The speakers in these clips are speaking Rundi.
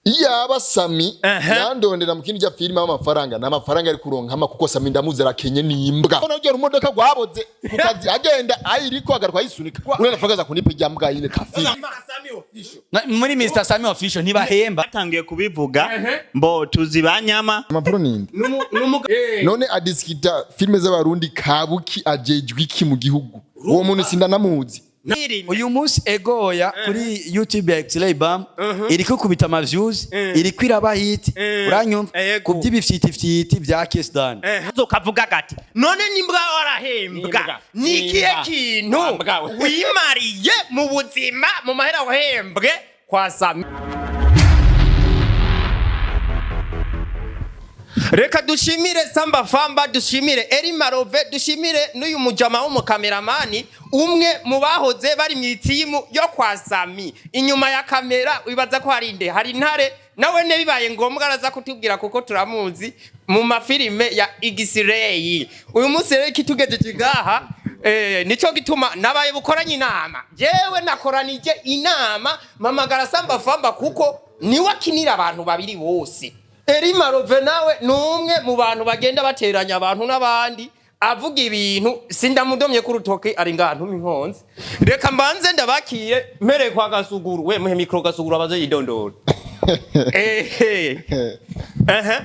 Iyaba Sami yandondera mu kindi rya filime y'amafaranga, n'amafaranga ari kuronkama, kuko Sami ndamuzi, arakenye n'imbwa. None ugera umodoka gwaboze ku kazi, agenda ayiriko, agaruka ayisunika, uriya nafaranga za kunipa ijya mbwa yine kafi. Muri Mr Sami Official ntibahemba. Batangiye kubivuga mbo tuzi banyama. Amakuru ninde none adisikita filime z'Abarundi? Kabuki ajejwe iki mu gihugu? Uwo muntu sindanamuzi. Uyu munsi egoya kuri YouTube ya X-Ray Bam iriko kubita ama views, iriko iraba hit, uranyumva? Ego. Ku by'ibifyitifyiti vya Kesdan. Ukavuga gati none nimbwa warahembwa, Nimbwa. ni ikihe Nimbwa. kintu Mbwa we. wimariye mu buzima mu mahera wahembwe kwa Sami? Reka dushimire Samba Famba, dushimire Eri Marove, dushimire n'uyu mujama w'umukameramani, umwe mu bahoze bari mu itimu yo kwa Sami. Inyuma ya kamera wibaza ko hari nde? Hari Ntare, nawe ne bibaye ngombwa araza kutubwira kuko turamuzi mu mafilime ya Igisireyi. Uyu munsi rero ikitugejeje ngaha, nico gituma nabaye bukoranye inama. Jewe nakoranije inama, mpamagara Samba Famba kuko niwe akinira abantu babiri bose. Eri Marove nawe ni umwe mu bantu bagenda bateranya abantu n'abandi, avuga ibintu sindamudomye ku rutoki, ari ngaha ntuma inkonzi. Reka mbanze ndabakire, mpereye kwa Gasuguru. We muhe mikoro Gasuguru abaze yidondora. Ehe. Ehe.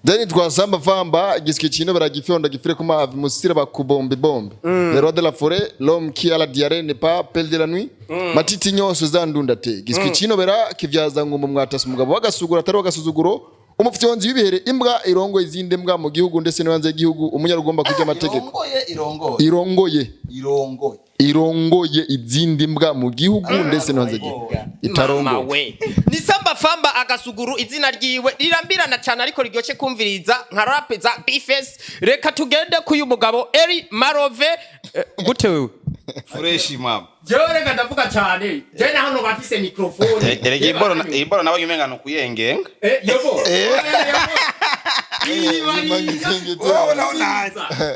Deni twasamba famba giswi chino baragifyonda gifire kuma mavi musira bakubombe bombe, le roi de la forêt, l'homme qui a la diarrhée n'est pas pelle de la nuit, matiti nyose zandunda te giswi chino bera kivyaza ngumba mwatasa umugabo wagasugura atari wagasuzuguro, umufyonzi w'ibihere, imbwa irongoye izindi mbwa mu gihugu ndetse no hanze y'igihugu, umunyarugomba kurya amategeko. Irongoye, irongoye. Irongoye. Irongoye. Irongoye izindi mbwa mu gihugu ndetse no hanze y'igihugu. Mama Itarongoye. we, ni Samba Famba Agasuguru, izina ryiwe rirambirana cyane ariko riryoshye kumviriza nka rap za Bifes. Reka tugende k'uyu mugabo Eri Marove. Gute wewe? Fresh, mama. Jewe reka ndavuga cyane, je na hano bafise microphone. Erega imboro nawe umenga ni ukuyengenga. Yobo.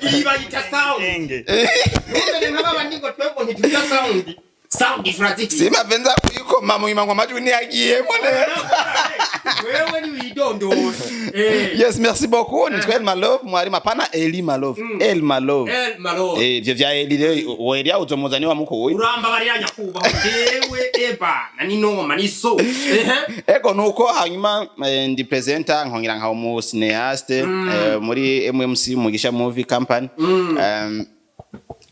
Iyi bayita sound. Ntumbere nk'abandi ngo twebwe ntitugira sound. Sound turazifise. Simave nza kuyikoma mu nyuma ngo amajwi ntiyagiyemo neza. Wewe ni widondora. Yes, merci beaucoup. Nitwa El Malove, mwarimu, hapana Eli Malove, El Malove. El Malove. Ivyo vya Eli rero, uwo Eli uzomuzani wa mukuyu. Urambabarira nyakubahwa, jewe eba na ni noma ni so. Ehe. Ego, nuko hanyuma ndi presenter, nkongera nka umu cinéaste muri MMC, Mugisha Movie Company.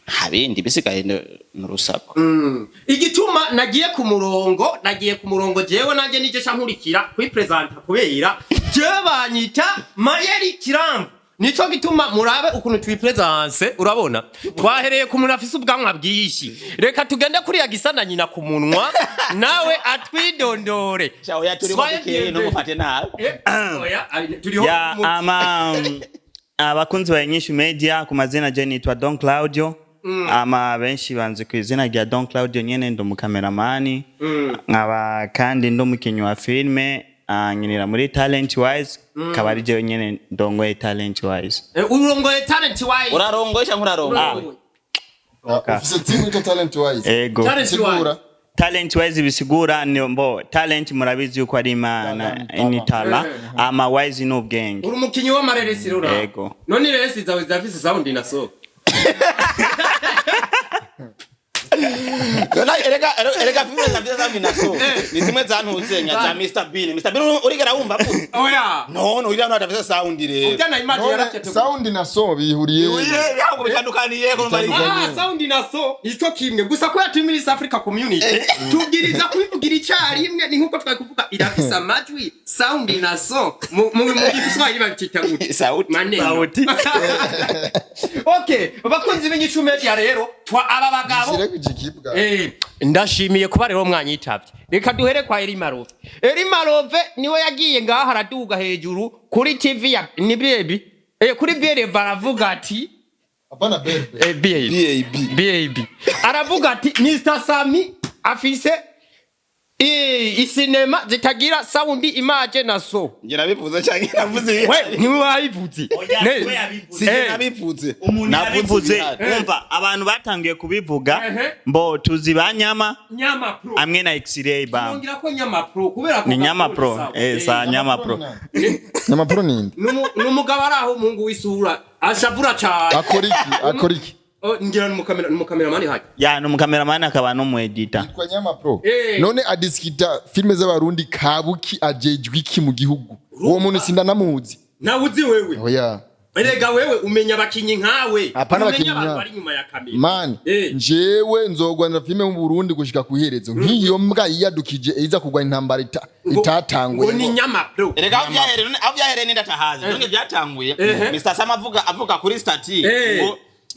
Habindi bisigaye n'urusaku. Igituma nagiye ku murongo, nagiye ku murongo jewe nanjye nicyo nca nkurikira kwipresenta, kubera jewe banyita Mayeri Kiramvu, nico gituma murabe ukuntu twipresence. Urabona twahereye ku muntu afise ubwanwa bwinshi. Reka tugende kuriya gisa na nyina ku munwa, nawe atwidondore. Oya, turimo Soyez dukeye. bienvenue. Ntumufate nabi. Oya, turiho. Ya ama abakunzi ba Inyishu Media, ku mazina je nitwa Don Claudio, ama benshi banzi ku izina rya Don Claudio nyene. Ndi umukameramani, nkaba kandi ndi umukinyi wa filme, nkinira muri Talent Wise, kaba ari jewe nyene ndongoye Talent Wise. Urongoye Talent Wise. Urarongoye cyangwa urarongoye? Ufise team yitwa Talent Wise? Ego. Talent Wise. Sigura. Talent Wise bisigura ni mbo talent, murabizi yuko ari imana, ni tala, ama wise ni ubwenge. Uri umukinyi w'amareresi rura? Ego. None reresi zawe zirafise sound na so? Erega filime za za minaso ni zimwe zantuzenya za Mr Bean. Mr Bean urigera wumva avuze? Oya. No, no, uriya ntadafise sound rero. Ujya na image None yarafite. sound na so bihuriye? Uye, ntabwo bitandukaniye ko numva ari Ah, sound na so ico kimwe gusa ko yaturi muri East Africa Community tubwiriza kubivugira icyarimwe. Ni nkuko twari kuvuga irafise amajwi, sound na so mu Giswahili babicita gute? Sauti. Maneno. Sauti. Okay, bakunzi b'Inyishu Media, rero twa aba bagabo. Shire ku gikibwa. Ndashimiye kuba rero mwanyitavye. Reka duhere kwa Eri Marove. Eri Marove niwe yagiye ngaha araduga hejuru kuri TV ya ni BAB, kuri BRB, aravuga ati Hapana, berbe. BAB. BAB. BAB, aravuga ati Mr Sami afise Isinema zitagira sound, image na son. Njye nabivuze cyangwa navuze ibi? We niwe wabivuze. Oya, Ne- we yabivuze. Si njye Eh. nabivuze. Umuntu Navuze yabivuze. ibihari. Umva, abantu batangiye kubivuga. Ehe. Mbo tuzi ba Nyama Nyama Pro. amwe na X-Ray Bam. Nongera ko Nyama Pro kubera ko Ni Nyama Pro, sa Nyama Pro. Nyama Pro ninde? Ni umugabo ari aho, umuhungu w'isura ashavura cyane. Akora iki? Akora iki? Oh, ngira ni umukameramani hajya. Ya, ni umukameramani akaba n'umu editor. Yitwa Nyama Pro? Eh. None adisikita filime z'Abarundi kabuki? Ajejwe iki mu gihugu uwo muntu? Sindanamuzi. Nawe uzi wewe? Oya. Erega wewe umenya abakinyi nkawe. Apana. Umenya Abakinyi abantu nkawe. bari inyuma ya kamera. Man, njyewe nzogwanira filime mu Burundi gushika kuiherezo. Nk'iyo mbwa yiyadukije iza kugwa intambara itatanguye. Ngo ni Nyama Pro. Erega aho byahereye n'indatahazi none byatanguye. Ehe. Mr Sam avuga kuri statut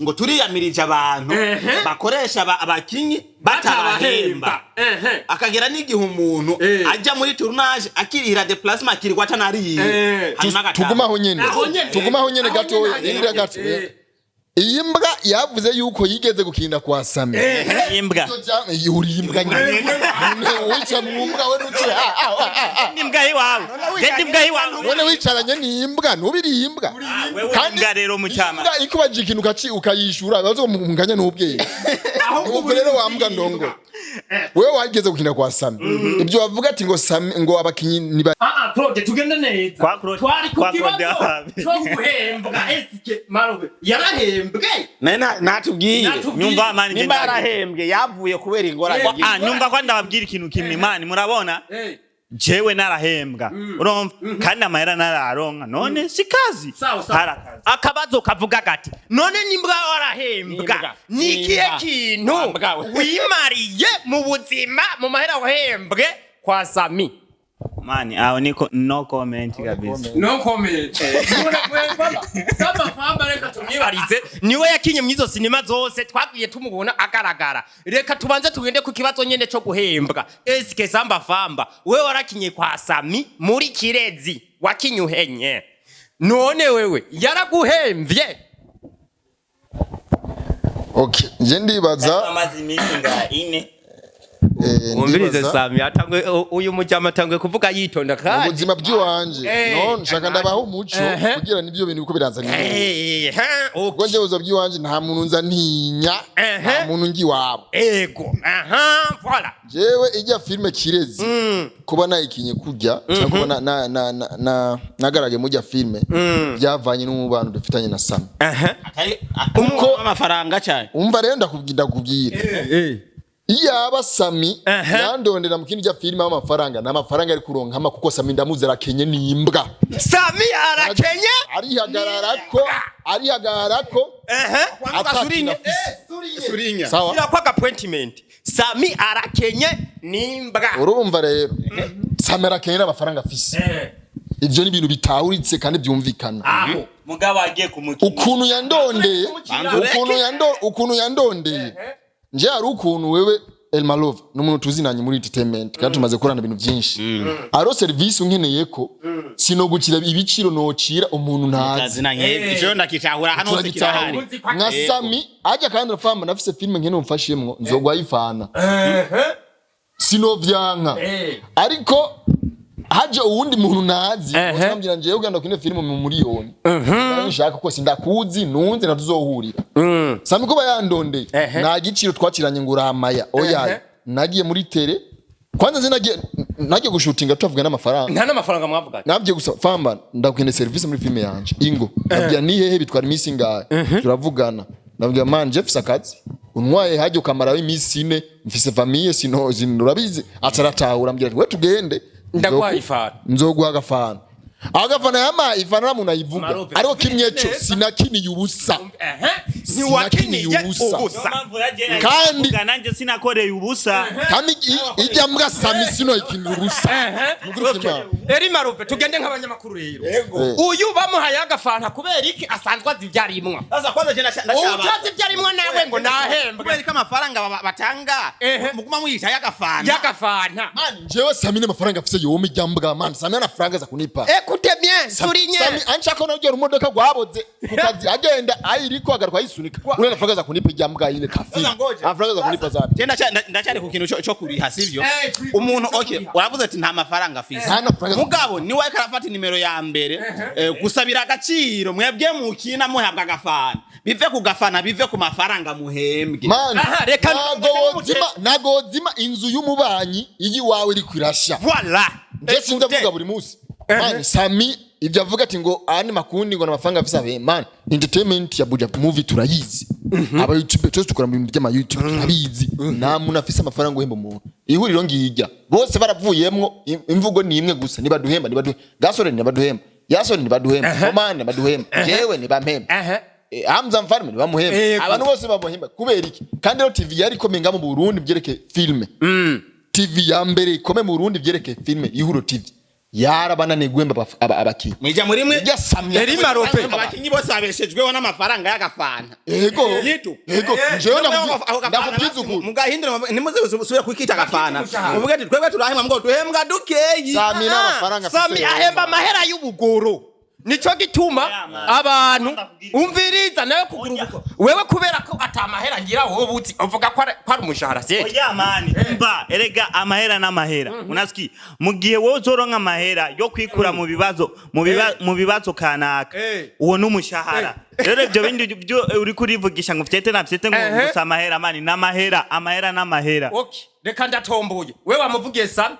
ngo turiyamirije abantu bakoresha abakinyi batabahemba. Akagera n'igihe umuntu ajya muri tournage akirihira déplacement, akirirwa atanariye, hanyuma agataha. Tugumaho nyene. Aho nyene. Tugumaho nyene. Aho Gatoya. nyene. Rindira gato. Iyi mbwa yavuze yuko yigeze gukinda kwa Sami. Imbwa. Uri imbwa nyine. None wica mu mbwa we nuce ah, ah, ah, ah. Ndi imbwa y'iwawe. Je ndi imbwa y'iwawe. None wicaranye n'imbwa, ntubiri imbwa. Wewe imbwa rero mucyama. Imbwa ikubajije ikintu ukayishura bazo munganya n'ubwenge. Ubwo rero wa mbwa ndongo wewe wageze gukina kwa Sami, ibyo bavuga ati ngo Sami ngo abakinyi ni Ah ah, Claude, tugende neza. Kwa Claude- Twari ku kwa Claude kibazo Ahabi. cyo guhembwa. Eske Marobe yarahembwe? Naye natubwiye. Natubwiye. Nyumva mani, Nimba je yarahembwe, yavuye kubera ingorane. Ah, nyumva ko ndababwira ikintu kimwe mani, murabona? Jewe narahembwa, urumva, kandi amahera nararonka. None si kazi? Sawa, sawa. Hari akazi. Akabazo kavuga gati: none nimbwa warahembwa, Nimbwa. ni ikihe Nimbwa. kintu Wambwa we. wimariye mu buzima mu mahera wahembwe kwa Sami? Mani, aho niko no comment kabisa. No comment. Samba Famba, reka tumwibarize, niwe yakinye mwizo sinema zose twabwiye tumubona agaragara. Reka tubanze tugende ku kibazo nyene co guhembwa. Eske Samba Famba, wewe warakinye kwa Sami muri Kirezi, wakinye uhenye, none wewe yaraguhemvye? Okay, nje ndibaza Amaze iminsi nga ine. Ndibaza Sami atangwe, uyu mujama atangwe kuvuga yitonda mu kandi buzima bw'iwanje. No nshaka ndabaho umuco kugira nibyo bintu biko biranzanira. Ubwo njye ubuzima bw'iwanje nta muntu nza ntinya, nta muntu ngi iwabo. Ego, aha, voilà. Jewe ijya filime Kirezi, kuba nayikinye kurya cyangwa kuba na nagaragaye mujya filime, byavanye n'umubano dufitanye na Sami. Kuko amafaranga cyane. Umva rero, ndakubwira, iyaba Sami yandondera mu kindi jya filime amafaranga, n'amafaranga ari kuronkama, kuko Sami ndamuzi, arakenye n'imbwa. Sami arakenye. Arihagararako, arihagararako atakintu afise. Surinya. Sawa. Shyira kwa appointment. Sami arakenye nimbwa. Urumva rero, Sami arakenye n'amafaranga afise. Ivyo ni ibintu bitahuritse kandi byumvikana. Aho. Mugabo agiye kumukina. Ukuntu yandondeye, ukuntu yandondeye nje, hari ukuntu wewe Elmalove ni umuntu tuzinanye muri entertainment kandi tumaze gukorana ibintu byinshi, aro service unkeneye ko sinogukira ibiciro nocira umuntu ntazi. Kazina nk'ibyo icyo ndakitahura hano hose kirahari. Nka Sami ajya kandi urafamba, nafise filime nkene umfashemwo, nzogwa ayifana, sinovyanka. Ariko haje uwundi muntu ntazi, utambwira njewe ugenda kine filime mu miliyoni nshaka ko sindakuzi nunze natuzohurira. Sami kuba yandondeye, nta giciro twakiranye ngo uramaya, oya. Nagiye muri tele kwanza, nzi nagiye gushutinga tutavuga n'amafaranga. Nta n'amafaranga mwavuganye. Nabwiye gusa: "Famba, ndakwene service muri filime yanje ingo." Nabwiye: "Ni hehe? Bitwara iminsi ingahe?" Turavugana. Nabwiye: "Man, Jeff sakazi untwaye hajya ukamaraho iminsi 4, mfise famille, sino urabizi." Acaratahura, ambwira ati: "We tugende." Ndaguhaye ifana. Nzoguha agafana. Agafana yamaye, ifana nta muntu ayivuga. Marope. Ariko kimwe cyo, sinakiniye ubusa. Ntiwakiniye Sinakiniye ubusa. ubusa. Nanjye sinakoreye ubusa. Kandi ijya mbwa Sami sino ikinira ubusa. Muguru Imana. Eri Marope, tugende nk'abanyamakuru rero. Uyu bamuhaye agafanta kubera iki? Asanzwe azi ibyo arimwo. Sasa kwanza je ndashaba. Utazi ibyo arimwo nawe ngo nahembwe. Kubera ko amafaranga batanga muguma muyita y'agafana. Y'agafanta. Man, jewe Sami n'amafaranga afise yome, ijya mbwa man, Sami anafaranga za kunipa. Écoutez bien, soulignez. Sami anshaka unajua rumodoka rwaboze ku kazi agenda ayiriko agaruka ayisunika. Ule anafaranga za kunipa ijambwa ile kafi. Sasa ngoja. Amafaranga za kunipa zapi? Je, ndacyari ku kintu cyo kuriha, sivyo? Eh, kuri- Umuntu, okay, uravuze ati nta mafaranga afise. Nta mafaranga. Mugabo niwe ariko arafata nimero ya mbere, gusabira agaciro mwebwe mukina muhabwa agafana, bive ku gafana, bive ku mafaranga muhembwe. Man, Aha, reka- ntago wozima inzu y'umubanyi iyi wawe iri kwirasha. Voilà. Nje sinzi avuga buri munsi. Man, Sami ibyo avuga ati ngo andi makundi ngo n'amafaranga afise abe, man, entertainment ya Buja Movie turayizi. Aba YouTube twese dukora mu bintu by'ama YouTube turabizi. Nta muntu afise amafaranga uhemba umuntu. Ihuriro ngirya bose baravuyemwo, imvugo ni imwe gusa: nibaduhemba, nibaduhemba. Gasore nibaduhemba, Yasoni nibaduhemba, Omani nibaduhemba, jewe nibampemba. Hamza Mfalme nibamuhemba. Yego. Abantu bose bamuhemba kubera iki? Kandi rero TV yari ikomeye nga mu Burundi byerekeye filme, TV ya mbere ikomeye mu Burundi byerekeye filme, Ihuro TV, yarabananiye guhemba abakinyi. Mwija muri mwe. Irya Samya. Eri Marope. Abakinyi bose babeshejweho n'amafaranga y'agafana. Ego. Yitu. Ego, jewe Ako gafana ndakubwiza basi ukuri. mugahindura, ntimuze usubire kukita agafana, muvuge ati twebwe turahembwa ngo duhembwa dukeyi. Sami n'amafaranga afise. Sami ahemba amahera y'ubugoro, nico gituma abantu umviriza nawe kugura ubuko wewe, kubera ko atamahera ngira wowe uzi uvuga ko ari umushahara se. Oya mani, umva, erega amahera n'amahera, unasikia? Mu gihe wowe uzoronka amahera yo kwikura mu bibazo, mu bibazo kanaka, uwo n'umushahara. Rero ibyo bindi byo uri kurivugisha ngo fyete na fyete ngo gusa amahera, mani, n'amahera, amahera n'amahera. Okay, reka ndatomboye, wewe wamuvugiye Sami,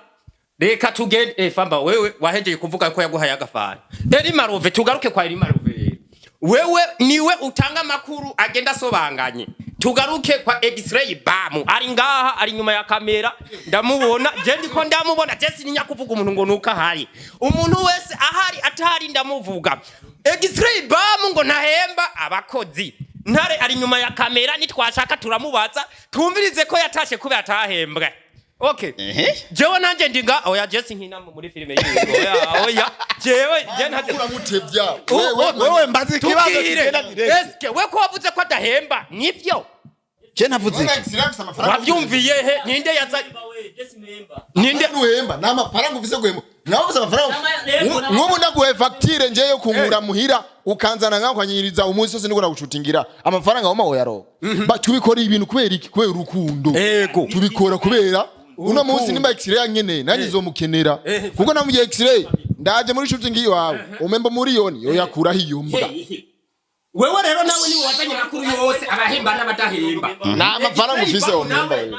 reka tugende. Famba, wewe wahejeye kuvuga ko yaguhaye agafana. Eri Marove, tugaruke kwa Eri Marove rero. Wewe niwe utanga amakuru agenda asobanganye. Tugaruke kwa X-ray Bamu, ari ngaha, ari nyuma ya kamera, ndamubona je, ndiko ndamubona. Je sininya kuvuga umuntu ngo nuko ahari, umuntu wese ahari atari ndamuvuga. X-ray Bamu ngo ntahemba abakozi. Ntare ari nyuma ya kamera, nitwashaka turamubaza, twumvirize ko yatashe kubera atahembwe. Okay, jewe nanje ndinga, oya, je sinkina muri filime yiwe, oya, oya, jewe je ntaje. Uramutevya. Wewe mbaza ikibazo Tubwire, kigenda direct. eske we ko wavuze ko adahemba nivyo? Je navuze iki? Wavyumviye he? Ninde yaza, ninde? Nuhemba nta mafaranga ufise guhemba, nawe ufise amafaranga. Nk'ubu ndaguhe facture njeyo kunkura muhira, ukanzana nkaho ukanyiriza umunsi wose niko nagucutingira, amafaranga woma woyaronka. Ba tubikora ibintu kubera iki? Kubera urukundo. Ego. Tubikora kubera uno munsi nimba X-ray yankeneye, nanjye nzomukenera, kuko namugiye X-ray ndaje muri shooting iwawe umemba miliyoni yoyakuraho iyo mbwa. Wewe rero nawe niwe wazanye amakuru yose, abahemba n'abadahemba. Nta mafaranga ufise womemba wewe.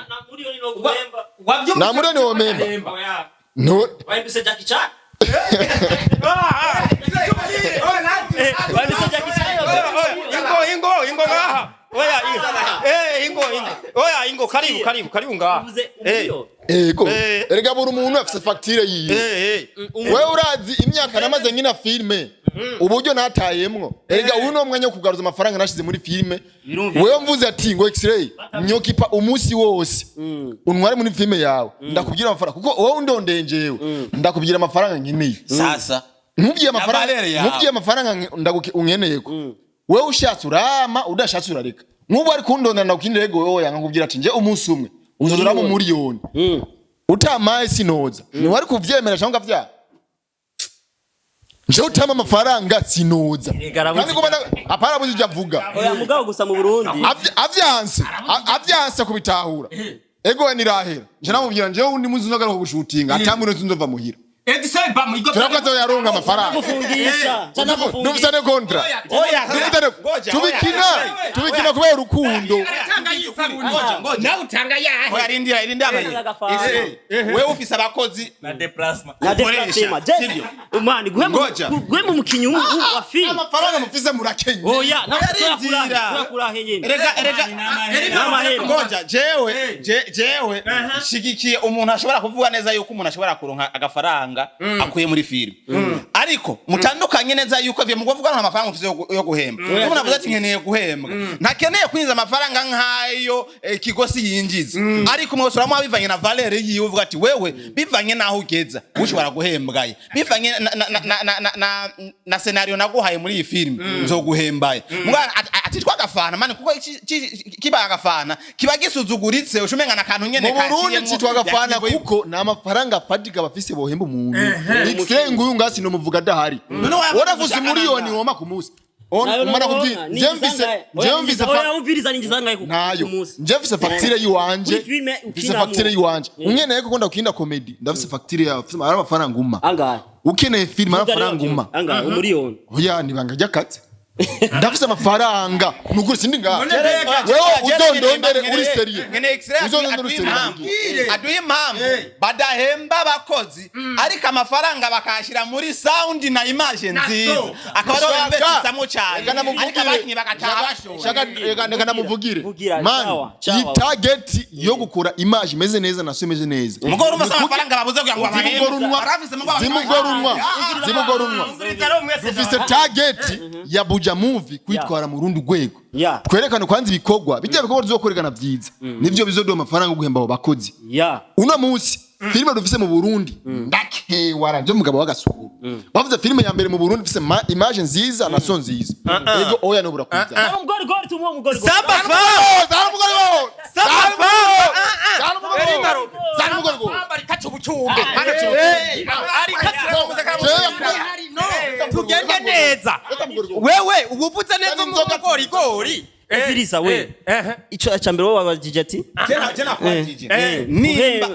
Wavyumvise? Nta miliyoni womemba. No. Wahembise Jackie Chan. Ah, ah. Wahembise Jackie Chan. Ingo, ingo, ingo ngaha. Oya, ingo. Ingo, ingo, oya, ingo, karibu, karibu, karibu ngaha. Uvuze umuriyoni. Ego. Eh. Erega buri muntu afise facture yiwe. Wewe urazi imyaka namaze nkina filme, uburyo natayemwo. Erega uyu ni umwanya wo kugaruza amafaranga nashize muri filme. Birumvikana. Wewe mvuze ati ngo X-ray nyokipa umunsi wose untware muri filme yawe, ndakubwira amafaranga, kuko wowe undondeye njewe ndakubwira amafaranga nkeneye. Sasa Nkubwiye amafaranga valeur yawe. Nkubwiye amafaranga unkeneyeko, wewe ushatse urama, udashatse urareka. Nk'ubu ari kundondera ndakukindira, ego, wowe yanga nkubwira ati nje umunsi umwe uzozoramo miliyoni, utamaye sinoza. Ntiwari kuvyemera cyangwa ukavyanga? Nje utama amafaranga sinoza. Kandi kuba apara buzi ibyo avuga. Oya, mugabo gusa mu Burundi. Avyanse kubitahura. Ego we nirahera, nje namubwira njewe undi munsi nzogaruka gushutinga atamuri nzova muhira. X-ray Bamu igo. Turakoze, yaronka amafaranga. Gufungisha. Cyangwa Dufisane contrat. Oya. Dufitane Ngoja, tubikina oya. tubikina kubera urukundo. Aratanga yisabuni. Ngoja, ngoja. Nawe utanga yahe? Oya, rindira, rindira abaye. Agafana. Wewe ufise abakozi Na déplacement. Na ukoresha, déplacement. Jesse, sivyo? Mani, guhemba Ngoja. guhemba umukinyi wa film. Amafaranga mufise murakenye. Oya, na Rindira. turakurahe nyene. Erega, erega. N'amahembe. Ngoja, jewe jewe shigikiye umuntu ashobora kuvuga neza yuko umuntu ashobora kuronka agafaranga akuye muri filime, ariko mutandukanye neza yuko vyo mukuvuga nta mafaranga mufise yo guhemba. Iyo umuntu avuze ati nkeneye guhembwa, ntakeneye kwinjiza amafaranga nk'ayo kigosi yinjiza, ariko mwese uramuha bivanye na valeur yiwe, uvuga ati wewe bivanye n'aho ugeza ushobora guhembwaye, bivanye na scénario naguhaye muri iyi filime nzoguhembaye. Mugabo atitwa agafana mani, kuko kiba agafana kiba gisuzuguritse, ushumenga na kantu nyene Mu Burundi kaciyemwo citwa agafana ya kigo. kuko ni amafaranga afatika bafise bohemba umuntu. X-ray nguyu ngasi nomuvuga. Adahari. None wayafata Waravuze gushaka miliyoni nangahe? woma ku munsi. Umara kubwira, je mvise Oya, umviriza, ninjiza angahe nayo ku munsi? Nje mfise facture yiwanje. Kuri filme Mfise ukinamo. facture yiwanje, unkeneye ko ndakunda comedy, ndafise facture yawe, mfise ari amafaranga umma. Angahe? Ukeneye filme, ari amafaranga umma. Angahe? Umuriyoni? Oya, nibanga ry'akazi, ndafise amafaranga nukuri, sindi ngaha. Wewe uzondondere uri sérieux, uzondondere uri sérieux. Aduhe impamvu badahemba abakozi, ariko amafaranga bakayashyira muri sound na image nziza, akaba ariho bamvesisamo cyane, Reka namuvugire. ariko abakinnyi bagataha bashoye. Reka namuvugire. Vugira, Man, sawa, sawa. iyi target yo gukora image imeze neza na so imeze neza. Mugabo urumva se amafaranga babuze kugira ngo babahembe? Zimugorunwa, Barafise mugabo zimugorunwa, zimugorunwa. Dufise target ya Buja Movie kwitwara mu rundi rwego. Twerekane kwanza ibikorwa bijya bikorwa tuzokorekana byiza, nivyo bizoduha amafaranga yo guhemba abo bakozi. Uno munsi filime dufise mu Burundi, ndakewara nje mugabo w'agasuguru, bavuze filime ya mbere mu Burundi ifise image nziza na son nziza, ego oya no burakuza. Zara umugorigori, tumuhe umugorigori. Samba Famba. Zara umugorigori! Samba Zara Famba. umugorigori! Zara umugorigori! Famba arikaca ubucumbe. Tugende neza. Wewe uba uvuze neza umugorigori. Umviriza we, ico cya mbere wowe wabajije ati Je nakwajije nimba nimba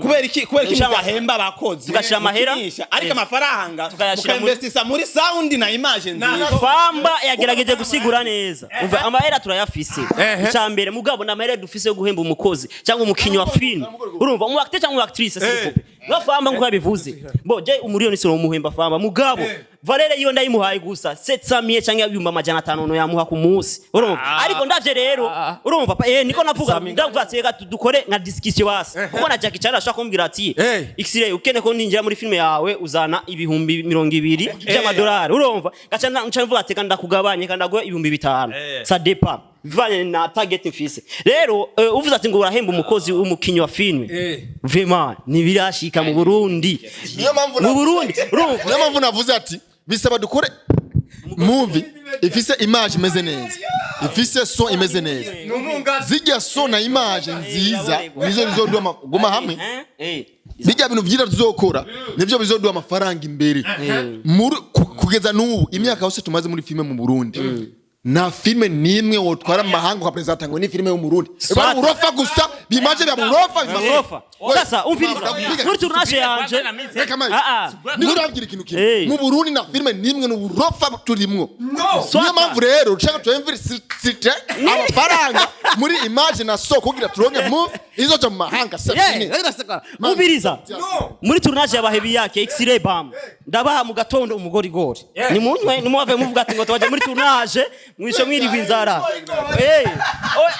kubera iki mudahemba abakozi Tugashira amahera. mukinisha, ariko amafaranga Tukayashira mukainvestisa muri sound na image nziza. Famba yagerageje gusigura neza. Umva, amahera turayafise icya mbere, mugabo ni amahera dufise yo guhemba umukozi cyangwa umukinnyi wa filime, urumva, umu acteur cyangwa umu actrice, s'il vous plaît. Nka Famba nkuko yabivuze, bo je umuriyoni sinomuhemba Famba, mugabo Valere iyo ndayimuhaye gusa 700 cyangwa 500,000 no yamuha ku munsi, urumva. Ariko ndavye rero, urumva, niko navuga, ndavuga ati reka dukore nka discussion basi, kuko na Jackie Chan ashaka kumbwira ati X-ray, ukene ko ninjira muri filime yawe uzana 20,000 by'amadolari, urumva, gaca nca mvuga ati ndakugabanye kandi ndaguha 5,000, ça dépend bivanye na target mfise. Rero uvuze ati ngo urahemba umukozi w'umukinyi wa filime, vraiment ntibirashika mu Burundi. Niyo mpamvu Mu Burundi, urumva. Niyo mpamvu navuze ati bisaba dukore movie ifise image imeze neza, ifise son imeze neza. Zijya son na image nziza nizo bizoduha guma hamwe. Bijya bintu vyiza tuzokora nivyo bizoduha amafaranga imbere. Kugeza n'ubu, imyaka yose tumaze muri filime mu Burundi, nta filime n'imwe wotwara mu mahanga ukapresenta ngo ni filime yo mu Burundi. Eba burofa gusa, bimaje bya burofa. Burofa. Sasa umviriza, muri tournage yanje Reka mayi. Ah, ah. Niko ndababwira ikintu kimwe. Mu Burundi na filime n'imwe ni uburofa turimwo. Niyo mpamvu rero ushaka tuinvestite amafaranga muri image na so kugira turonke movie izoja mu mahanga. Umviriza, muri tournage y'abahebi yake X-ray bam, ndabaha mu gatondo umugorigori, nimunywe, nimuhave muvuga ati ngo twaje muri tournage mwishe mwirigwa inzara.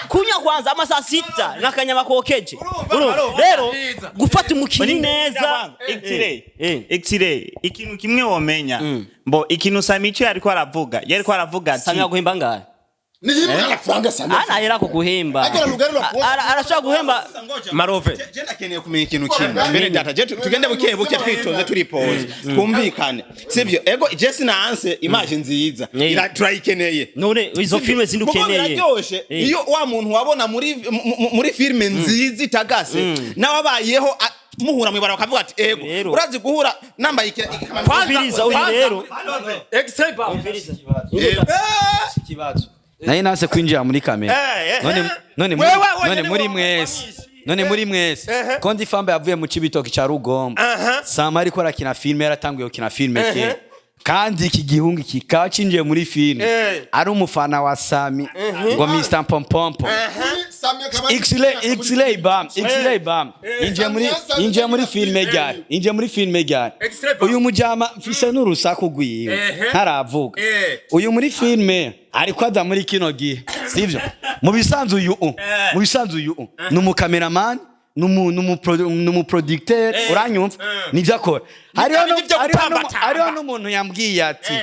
Kunywa kwanza amasaa 6 n'akanyama kokeje. Urumva rero gufata umukinyi neza. X-ray. Eh. X-ray, ikintu kimwe womenya mbo ikintu Samico yariko aravuga ati Sami aguhemba ngahe? Ni amafaranga Sami. Anahera ko guhemba. Agera rugari rwa- Arashobora guhemba. Marove. Je ndakeneye kumenya ikintu kimwe mbere data, je tugende buke buke, twitonze, turipoze, twumvikane, sivyo? Ego, je sinanse image nziza. Turayikeneye. None izo filime zindi Kuko ukeneye? biraryoshe iyo wa muntu wabona muri filime nziza itagase, nawe abayeho muhura mwibara bakavuga ati ego. Rero. Urazi guhura nambaye Umviriza uyu rero. X-ray bam. Naye nase kwinjira muri kamera. None muri, Wewe none wenyene muri wa- mwese wamwishe. none muri mwese kondi Famba yavuye mu Cibitoki ca Rugombo, Sama ariko arakina filime, yaratanguye gukina filime kera, kandi iki gihungu kikaba cinjiye muri filime ari umufana wa Sami ngo Mr Pompompo. X-ray, X-ray bam, X-ray bam, yinjiye muri filime ryari? Yinjiye muri filime ryari? X-ray bam. Uyu mujama mfise n'urusaku rwiwe ntaravuga. Uyu muri filime ariko aza muri kino gihe, sivyo? Mu bisanzwe uyu ni umukameramani, ni umuproducteur, uranyumva, nivyo akora. Hariho Nivyo gutambatamba. Hariho n'umuntu yambwiye ati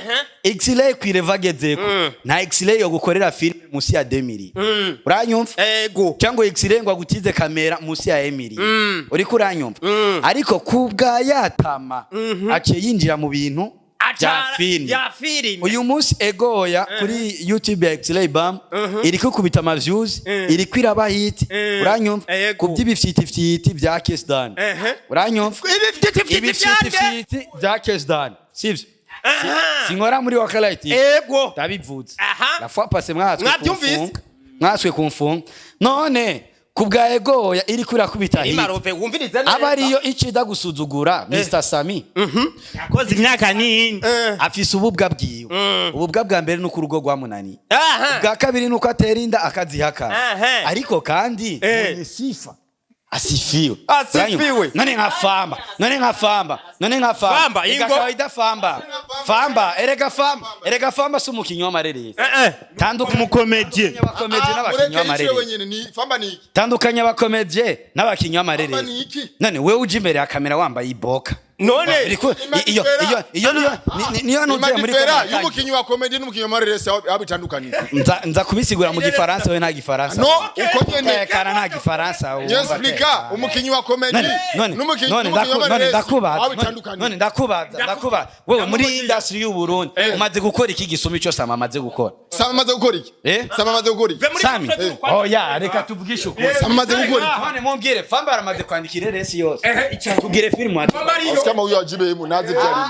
X-ray kwireva agezeko, nta X-ray yo gukorera filime musi ya 2 uranyumva? Ego. Cyangwa X-ray ngo agutize kamera musi ya Emily, uriko uranyumva? Ariko kubwa yatama aciye yinjira mu bintu bya filime. Bya filime. Uyu munsi egoya kuri YouTube ya X-ray bam iriko kubita ama views, iriko iraba hit, uranyumva? Ego. Ku by'ibifyitifyiti bya Kesdan, uranyumva? Ibifyitifyiti byande? Ibifyitifyiti bya Kesdan, sivyo? Sinkora muri Wakalight TV. Ego. Ndabivuze. Aha. La fois passée mwaswe Mwabyumvise? kumfunga. Mwaswe kumfunga. None kubwa Egoya iri kurakubita Eri hirya. Marove, wumvirize neza. Aba ariyo icida gusuzugura Mr Sami. Yakoze imyaka nini? Afise ububwa bwiwe. Ububwa bwa mbere nuko urugo rwamunaniye. Aha. Ubwa kabiri nuko atera inda akazihakana. Aha. Ariko kandi mwenye sifa asifiwe. Asifiwe. None nka Famba, none nka Famba, none nka Famba. Famba, Ega ingo. kawaida Famba. Famba, erega Famba, erega Famba si umukinyi w'amareresi. Tandukanya Umukomedie. abakomedie n'abakinyi Mureke yicwe b'amareresi. wenyine. Ni Famba ni iki? Tandukanya abakomedie n'abakinyi Famba b'amareresi. ni iki? None wewe uje imbere ya kamera wambaye iboka. None Iyo iyo iyo niyo niyo nugiye muri Imadifera kamera. y'umukinyi wa comedy n'umukinyi wa mareresi aho bitandukaniye? Nza kubisigura mu gifaransa, we nta gifaransa. No, uko nyene. Tekana nta gifaransa wumva. Nyesplika Tekana. umukinyi wa comedy None none n'umukinyi none n'umukinyi wa none mareresi ndakubaza, aho none bitandukaniye. none ndakubaza wewe, muri industry y'u Burundi umaze gukora iki gisuma ico Sama amaze gukora? Sama amaze gukora iki? Eh? Sama amaze gukora iki? Sami, oya, reka tuvugishe ukuri. Sama amaze gukora iki? None mumbwire, Famba aramaze kwandikira resi yose, tubwire film wati. Asikama huyo ajibemu nazi ibyo arimo.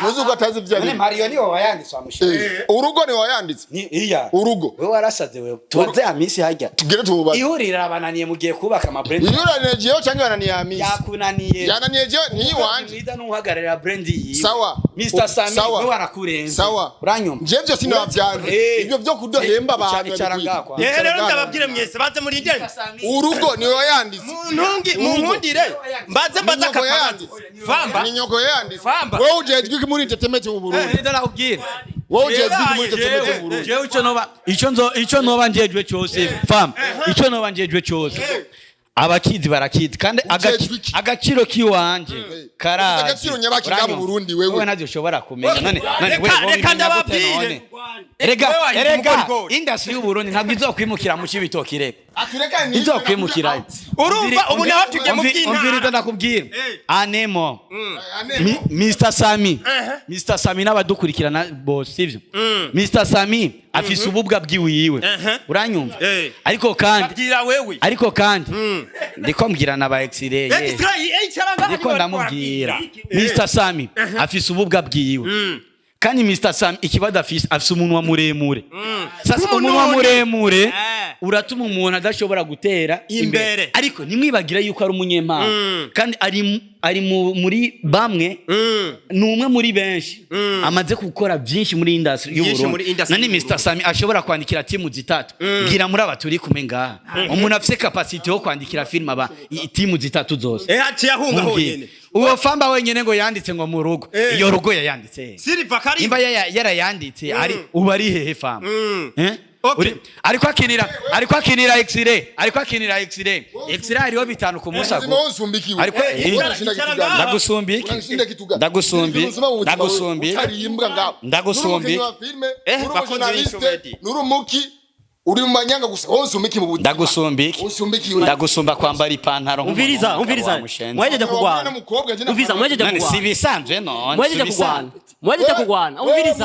Ntuzi uko atazi ibyo None arimo. Mario niwe wayanditse wamushira? Urugo ni wayanditse. Ni iya. Urugo. Wewe warasaze, wewe tubaze Amisi hajya. Tugere tububaze. Ihuriro abananiye mugiye kubaka ama brand. Iyo jewe cyangwa yananiye Amisi? Yakunaniye. Yananiye jewe ni iwanje. Mwiza n'uhagararira brand yiwe. Sawa. Mr Sami, Sawa. wewe warakurenze. Sawa. Uranyumva? Njewe byo sinabyanze. Ibyo byo kudohemba abantu. Icara ngaho kwa. Rero ndababwire mwese, banze murindire. Urugo ni wayanditse. Muntungi munkundire mbanze mbaze Ni nyoko akabazo. yayanditse. Famba. Ni nyoko yayanditse. Famba. Wowe ujejwe iki muri entertainment mu Burundi? Ndio nakubwira. Wowe ujejwe iki muri entertainment mu Burundi? Jewe ico noba ico nzo ico noba njejwe cyose, fam, ico noba njejwe cyose, abakizi barakizi kandi Ujejwe iki? agaciro kiwanje karazi. Agaciro nyabaki nga mu Uranyumva? Burundi wewe. Wewe navyo ushobora kumenya. None Reka- wewe reka wobimenya gute? ndababwire. None erega Wewe wahize erega umugorigori. industry y'u Burundi ntabwo izokwimukira mu Cibitoki, reka Atureka ni izokwimukirayo. Urumva, ubu naho tugiye mu by'intara. Umviriza ndakubwira, anemo Mr Sami, Mr Sami n'abadukurikirana bose, sivyo? Mr Sami afise ububwa bwiwiwe, uranyumva? Ariko kandi Babwira wewe. ariko kandi ndiko mbwira na ba X-ray. X-ray, icara ngaho. Ndiko ndamubwira, Mr Sami afise ububwa bwiwe, kandi Mr Sami ikibazo afise, afise umunwa muremure. Sasa umunwa muremure uratuma umuntu adashobora gutera Imbere. imbere. Ariko ntimwibagire yuko ari umunyempano, kandi ari muri bamwe, ni umwe muri benshi amaze gukora byinshi muri industry y'u Byinshi muri Burundi. industry Nani y'u Mr Sami ashobora kwandikira timu zitatu? Bwira muri aba turi kumwe ngaha umuntu afise capacity yo kwandikira film aba timu zitatu zose. Haciye ahunga Mumbwire. honyene. Uwo Famba wenyene ngo yanditse ngo mu rugo, iyo rugo yayanditse he? Silva kari. Nimba yarayanditse ari ubu ari hehe Famba? Eh? Okay. Ariko akinira X-ray, ariko akinira X-ray. X-ray hariho bitanu ku munsi Ubuzima agu. wowe usumbikiwe. Ariko Uranshinda Icara kitugana. ngaha. Ndagusumba iki? Uranshinda kitugana. Ndagusumba iki? Ubuzima mu buzima Ndagusumba iki? utari imbwa ngaho. Ndagusumba iki? Nuri umukinyi wa filime, nuri Bakunzi umujournaliste, b'Inyishu nuri umuki, uri mu manyanga gusa. Wowe usumbiki mu buzima. Ndagusumba iki? Usumbikiwe. Ndagusumba kwambara ipantaro nk'umuntu Umviriza, w'umugabo umviriza. wa mushenzi. Mwahejeje Wabona kugwana. n'umukobwa, je Umviriza, mwahejeje None si kugwana. ibisanzwe none? Mwahejeje Si kugwana. ibisanzwe. Mwahejeje kugwana. Umviriza.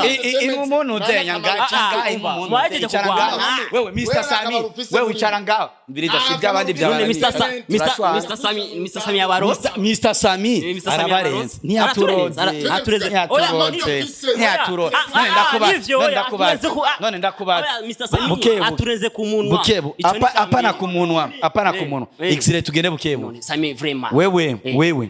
Umuntu uzenya nga Ah, imumuntu mwahejeje icara kugwana. ngaho. Wewe Mr Wewe Sami, akamaro ufise wewe muri- icara ngaho. Umviriza, si iby'abandi None by'abandi. Mr. Mr. Turashwana. Mr. Sami, Mr. Sami yabarose. Mr Sami Mr. Sami arabarenze. arabarenze. Ntiyaturonze. Araturenze. Ntiyaturonze. Ntiyaturonze. Ah, None ah, ndakubaza. nivyo, None oya, ndakubaza. aturenze ku- ah. None ndakubaza. Oya, Mr. Sami Bukebu. aturenze ku munwa. Bukebu. Ico ni Apana icambere. ku munwa, apana ku munwa. X-ray, tugende bukebu. None Sami vraiment. Wewe, wewe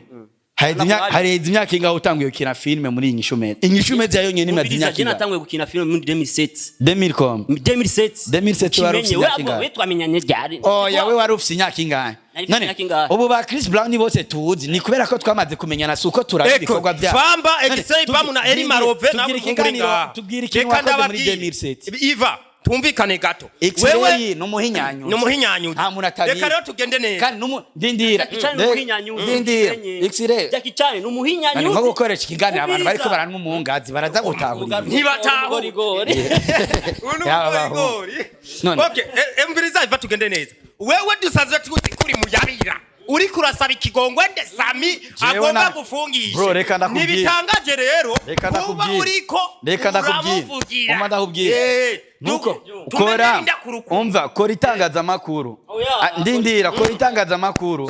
hareze imyaka ingahe utanguye gukina filime muri Inyishu Media? Inyishu Media yonyene imaze Umviriza, imyaka je ingahe? natanguye gukina film muri 2007. 2000 com 2007. 2007 wari ufise Kimenye, imyaka we ingahe? we twamenyanye ryari? Oya, we wari ufise imyaka ingahe? Nari mfise None imyaka ingahe? ubu ba Chris Brown bose tuzi ni kubera ko twamaze kumenyana, si uko turaba Eko, ibikorwa byabo. Famba, None, Exay, Bamu na Eri Marove tubwire nabo ikiganiro, muri ngaha. tubwire ikintu Reka wakoze muri ndababwire. 2007. Iva, tumvikane gato. X-ray Wewe ni umuhinyanyuzi. ni umuhinyanyuzi. Nta muntu atabizi. Reka rero tugende neza. Kandi ndindira. Jackie Chan ni umuhinyanyuzi. Ndindira. X-ray. Jackie Chan ni umuhinyanyuzi. Nani nko gukoresha ikiganiro abantu bariko Umviriza. baranywa umungazi baraza gutahura ibintu. Ntibataho. Umugorigori. Uyu ni Yaba bahungu. umugorigori. None. Okay, umviriza Iva, tugende neza. Wewe dusanzwe tuzi kuri muyabira. Uriko urasaba ikigongwe nde Sami agomba gufungisha. Bro, reka ndakubwire. Ntibitangaje rero Reka kuba ndakubwire. uriko Reka ndakubwire. uramuvugira. Umva ndakubwire. Nuko Tumenye kora inda ku rukundo. umva, kora itangazamakuru. Oya. Ah, ndindira, kora itangazamakuru,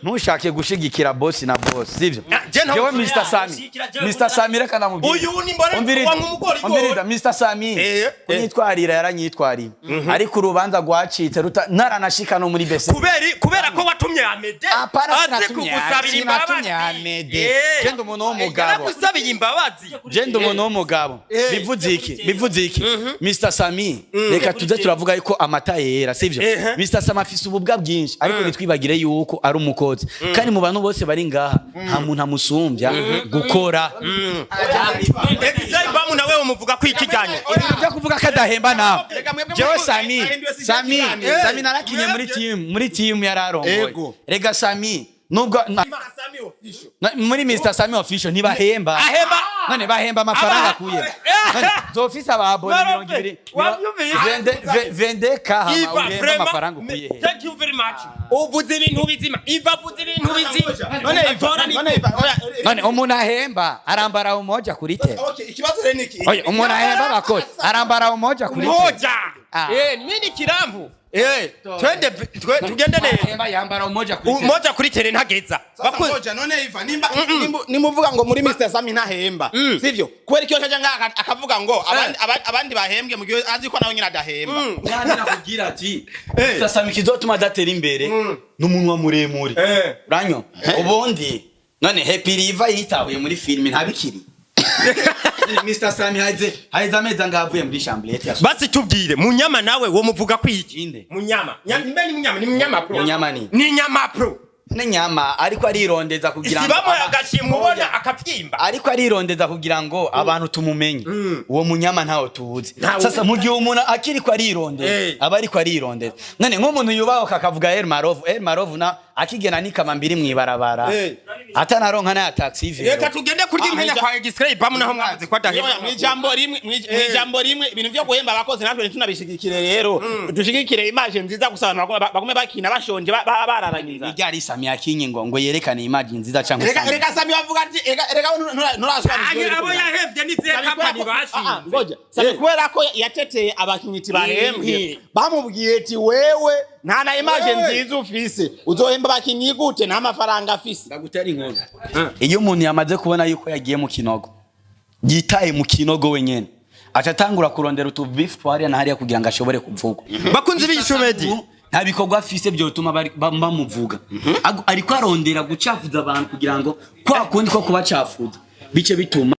ntushake gushigikira bosi na bosi, sivyo? Ah, Je ntawe Jewe Mr Sami, Mr Sami, reka ndamubwire. Uyu ni mbore Umviriza, wa nk'umugorigori. umviriza, Mr Sami kunyitwarira yaranyitwariye, ariko urubanza rwacitse ruta naranashika no muri bese. Kubera ko watumye Amede Apana, aze sinatumye, kugusabira sinatumye imbabazi. Amede. Je ndi umuntu w'umugabo. Yaragusabiye imbabazi. Je ndi umuntu w'umugabo. Bivuze iki? Bivuze iki? Mr Sami, reka tuze turavuga yuko amata yera, sivyo? Mr Sami afise ububwa bwinshi, ariko ntitwibagire yuko ari umukozi, kandi mu bantu bose bari ngaha nta muntu amusumbya gukora. Exile Bamu, nawe umuvuga ko ikijyanye Ibintu byo kuvuga ko adahemba nawe, Reka mwebwe jewe Sami, Sami, Sami narakinye muri team yararongoye. Rega Sami, nubwo muri Mr Sami Official ntibahemba. Ahemba. None bahemba amafaranga akuye? None zofise ababone Marope, 20 wavyumvise? Vende kaha Iva, uhemba vraiment, amafaranga ukuye he? Thank you very much. Uvuze ibintu bizima. Iva, avuze ibintu bizima. None Iva, none Iva, oya, None umuntu ahemba arambara umoja kuri te? Okay, ikibazo rero ni iki? Oya, umuntu ahemba abakozi arambara umoja kuri te? Moja. Ah. Nini kiramvu? Twende tugende neza. Ahemba yambara umoja kuri te? Moja kuri tere ntageza. Sasa ngoja, none Iva, nimba nimuvuga ngo muri Mr Sami ntahemba, sivyo? Kubera ikiyo caja ngaha akavuga ngo abandi bahembwe, mu gihe azi ko nawe nyine adahemba. Kandi nakubwira ati Mr Sami, kizotuma adatera imbere n'umunwa muremure uranyo. Ubundi none Happy Riva yitahuye muri filime ntabikiri. None Mr Sami haize amezi angahe avuye muri chambrette ya Basi tubwire, Munyama nawe wo muvuga ko iki? Inde? Munyama. Mbe ni Munyama, ni Munyama Pro. Munyama ni? Ni Nyama Pro. Ne nyama ariko arirondeza kugira ngo Sibamo agashimwe ubona akavyimba. Ariko arirondeza kugira ngo abantu tumumenye. Uwo munyama ntawo tuzi. Ntawe. Sasa mu gihe umuntu akiriko arirondeza, aba ariko arirondeza. None nk'umuntu yubaho kakavuga El Marovu, El Marovu na akigena nikama mbiri mwibarabara, atanaronka na taxi vero. Reka tugende kurya impenya kwa Extray Bamu, naho mwavuze ko adahemba. Mwijambo rimwe, ibintu vyo guhemba abakozi natwe ntitunabishigikire. Rero dushigikire image nziza gusa, abantu bagume bakina bashonje, bararanye. Iryari Sami akinye ngo yerekane image nziza cyangwa Reka Sami? reka, Sami bavuga ati reka nturasobanukirwa. Abo yahevye ni zihe company bashinze? Ngoja, Sami kubera ko yateteye abakinyi bahembwe, bamubwiye ati wewe nta na image nziza ufise, uzohemba abakinyi gute nta mafaranga afise? Ndagutera inkuru. Iyo umuntu yamaze kubona yuko yagiye mu kinogo, yitaye mu kinogo wenyene, aca atangura kurondera utu beef twariya na hariya kugira ngo ashobore kuvugwa. Bakunzi b'Ishumedi. Nta bikorwa afise byotuma bamuvuga. Ariko arondera gucafuza abantu kugira ngo kwa kundi ko kubacafuza bice bituma